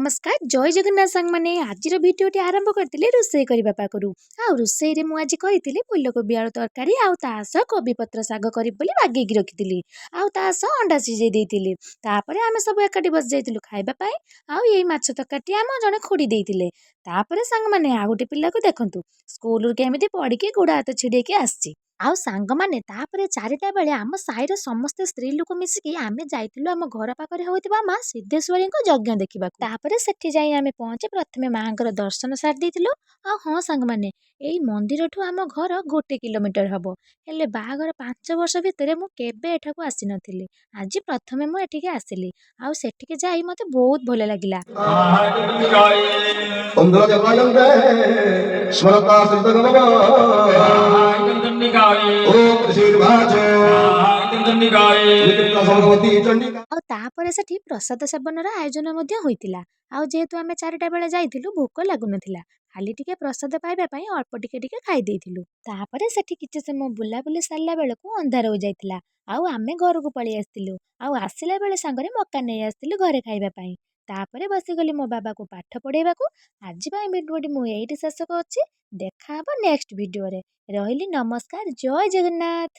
ନମସ୍କାର, ଜୟ ଜଗନ୍ନାଥ ସାଙ୍ଗମାନେ। ଆଜିର ଭିଡ଼ିଓଟି ଆରମ୍ଭ କରିଥିଲି ରୋଷେଇ କରିବା ପାଖରୁ। ଆଉ ରୋଷେଇରେ ମୁଁ ଆଜି କରିଥିଲି ଫୁଲକୋବି ଆଳୁ ତରକାରୀ ଆଉ ତା ସହ କୋବି ପତ୍ର ଶାଗ କରିବି ବୋଲି ବାଗେଇକି ରଖିଥିଲି ଆଉ ତା ସହ ଅଣ୍ଡା ସିଝେଇ ଦେଇଥିଲି। ତାପରେ ଆମେ ସବୁ ଏକାଠି ବସି ଯାଇଥିଲୁ ଖାଇବା ପାଇଁ। ଆଉ ଏଇ ମାଛ ତରକାରୀଟି ଆମ ଜଣେ ଖୁଡ଼ି ଦେଇଥିଲେ। ତାପରେ ସାଙ୍ଗମାନେ, ଆଉ ଗୋଟେ ପିଲାକୁ ଦେଖନ୍ତୁ, ସ୍କୁଲରୁ କେମିତି ପଡ଼ିକି ଗୋଡ଼ ହାତ ଛିଡ଼େଇକି ଆସିଛି। ଆଉ ସାଙ୍ଗମାନେ, ତାପରେ 4ଟା ବେଳେ ଆମ ସାହିର ସମସ୍ତେ ସ୍ତ୍ରୀ ଲୋକ ମିଶିକି ଆମେ ଯାଇଥିଲୁ ଆମ ଘର ପାଖରେ ହେଉଥିବା ମା ସିଦ୍ଧେଶ୍ୱରୀଙ୍କ ଯଜ୍ଞ ଦେଖିବାକୁ। ତାପରେ ସେଠି ଯାଇ ଆମେ ପହଞ୍ଚି ପ୍ରଥମେ ମାଆଙ୍କର ଦର୍ଶନ ସାରି ଦେଇଥିଲୁ। ଆଉ ହଁ ସାଙ୍ଗମାନେ, ଏଇ ମନ୍ଦିରଠୁ ଆମ ଘର 1 କିଲୋମିଟର ହବ। ହେଲେ ବାହାଘର 5 ବର୍ଷ ଭିତରେ ମୁଁ କେବେ ଏଠାକୁ ଆସିନଥିଲି। ଆଜି ପ୍ରଥମେ ମୁଁ ଏଠିକି ଆସିଲି ଆଉ ସେଠିକି ଯାଇ ମୋତେ ବହୁତ ଭଲ ଲାଗିଲା। ଚନ୍ଦ୍ରଜୟନ୍ତେ ସ୍ମରତା ଶ୍ରୀତଗମ ଓಂ ଶ୍ରୀର୍ଭାଜ ଭଗବତୀ ଚଣ୍ଡିକା। ଆଉ ତାପରେ ସେଠି ପ୍ରସାଦ ସେବନର ଆୟୋଜନ ମଧ୍ୟ ହୋଇଥିଲା। ଆଉ ଯେହେତୁ ଆମେ 4ଟା ବେଳେ ଯାଇଥିଲୁ, ଭୋକ ଲାଗୁନଥିଲା। ଖାଲି ଟିକେ ପ୍ରସାଦ ପାଇବା ପାଇଁ ଅଳ୍ପ ଟିକେ ଟିକେ ଖାଇ ଦେଇଥିଲୁ। ତାପରେ ସେଠି କିଛି ସମୟ ବୁଲାବୁଲି ସାରିଲା ବେଳକୁ ଅନ୍ଧାର ହୋଇଯାଇଥିଲା ଆଉ ଆମେ ଘରକୁ ପଳେଇ ଆସିଥିଲୁ। ଆଉ ଆସିଲା ବେଳେ ସାଙ୍ଗରେ ମକା ନେଇ ଆସିଥିଲୁ ଘରେ ଖାଇବା ପାଇଁ। ତାପରେ ବସିଗଲି ମୋ ବାବାକୁ ପାଠ ପଢ଼େଇବାକୁ। ଆଜି ପାଇଁ ଭିଡ଼ିଓଟି ମୁଁ ଏଇଠି ଶେଷ କରୁଛି। ଦେଖା ହେବ ନେକ୍ସଟ ଭିଡ଼ିଓରେ। ରହିଲି, ନମସ୍କାର, ଜୟ ଜଗନ୍ନାଥ।